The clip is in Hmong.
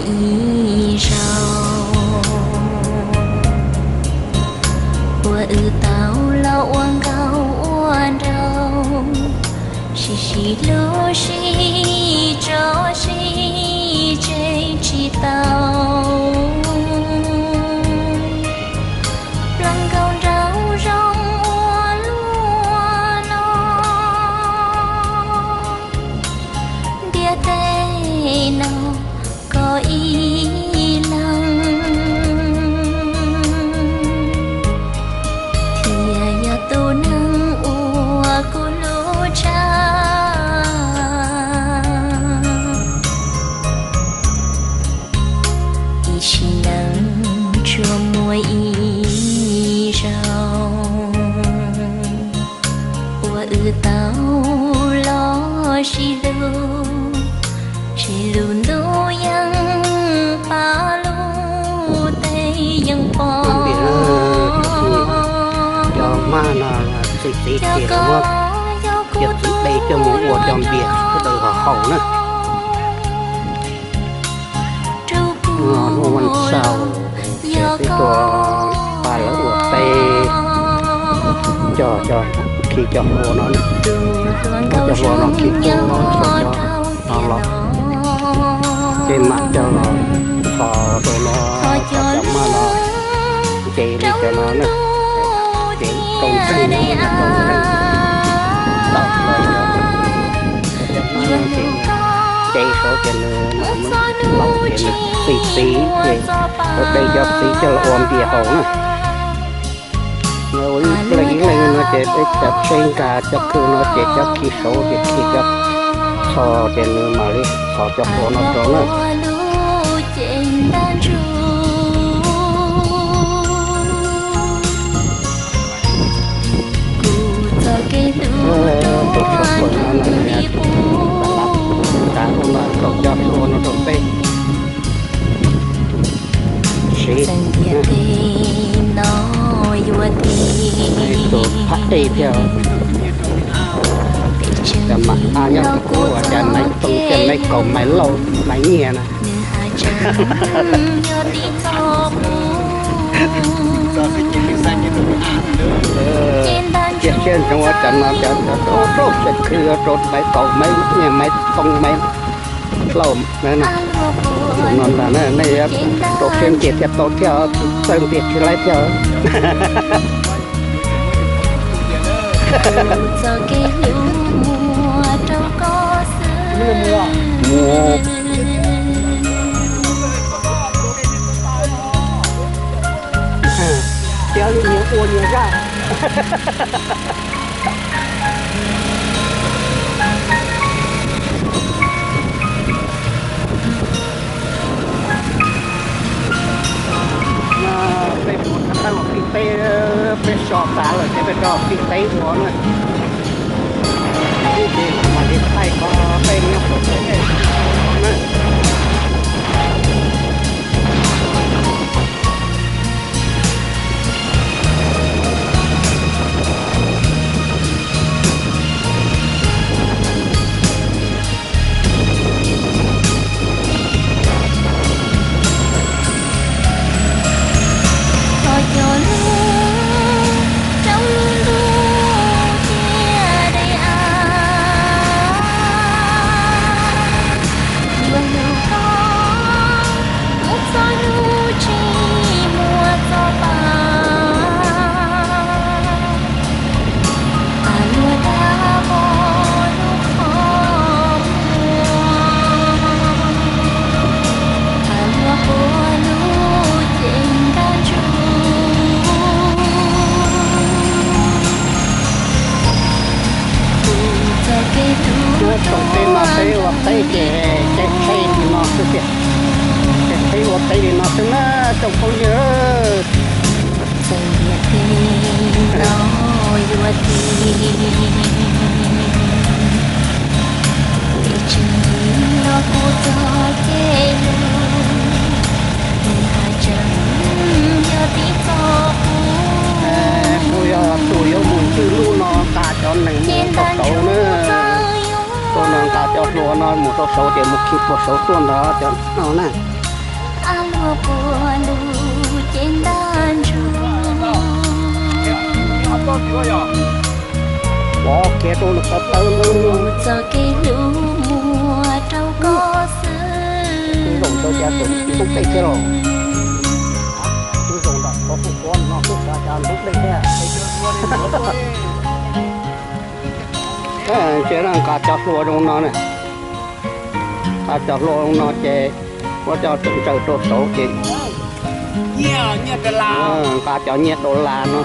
ib zaug uas wb tau los ua nkauj ua nraug, sib sib hlub sib tso sib tseg tsis tau. Plaub nkauj nraug zoo ua luaj no, ntiaj teb no koj ib leeg, thiaj yog tus neeg uas kuv hlub tshaj. Ib sim neej tsuas muaj ib zaug uas wb tau los sib hlub, sib hlub ntuj yeej pab, lub teb yeej pom. Cov hmab no txiv txiv ces muab cov txiv de coj mus ua cov npias sawv daws haus na. Hnub vas xaum ces peb tuaj pab lawv ua teb, cog cov, khi cov hlua no, muab cov hlua no khi cog cov no los, ces mam cog los txhos rau no, cov cov hmab no, ces li cov no na, ces rau ntseeg no, rau ntseeg tawm los no, cov hmab no ces, ces saum ces nws mam laus ces nws txiv txiv ces, ua de cov txiv coj los ua npias haus na. Ua ib leeg ib leeg no ces peb cov tsheb nkag cov kwj no ces cov khi saud ces khi cov txhos ces nws mam li txhos cov hlua no rau na. Tus tshaj plaws no no, tas lub no tau cov hlua no rau peb siv. Tus phab qij thiab, cov mas a nyob kuv ua cas maiv toog thiab maiv kaus maiv lauj maiv nyiaj na. Cia siab ntsoov ua cas no cov rau rau siab khwv rau maiv kaus maiv nyiaj maiv toog maiv lauj na. No ntag, nej rau siab ntiag thiaj tau thiab, txawj ntiag tsis laib thiab. Mus. Tias li nyias ua nyias zaj. Peb mus thaj tawb ua fij teb, peb so tas lawm ces peb rov fij teb ua na. Ib ntsis mam li thaij qhov peb nyob saum teb na. Thov cov lub rau lub ntuj ciaj dai av, yuav hlub koj mus txog hnub tsis muaj txoj pa. Has luag dag vog lub qhov muag, has luag quaj lub cev ntaj ntsug. Tus txoj kev hlub tau peb ua teb ces caij tsheb li no xwb tiag, caij tsheb ua teb li no xwb na tsoom phooj ywg. Txawm ntiaj teb no yuav dim, peb tseem nyob kuv txoj kev hlub, nws haj tseem yog tib txoj qub. Kuv yog tus yuav mus ntxwg lub no nqa cov nees mus rau saud na. Tus no nqa cov hlua no mus rau saud ces mus khi puag saud tuaj ntawd cov no na. Puag ntuj ces ntaj ntsug, pov kiag rau nws qhov tawb, txoj kev hlub muag rau koj xwb. Kuv zaum ntawd cas tseem ntub dej thiab los. Kuv zaum nram qhov kuv quav no kuj xav cas ntub dej thiab. Ces nqa cov hlua zoo no na, nqa cov hlua zoo no ces muab coj tsaws rau saud ces nqa cov nyiaj dollar no.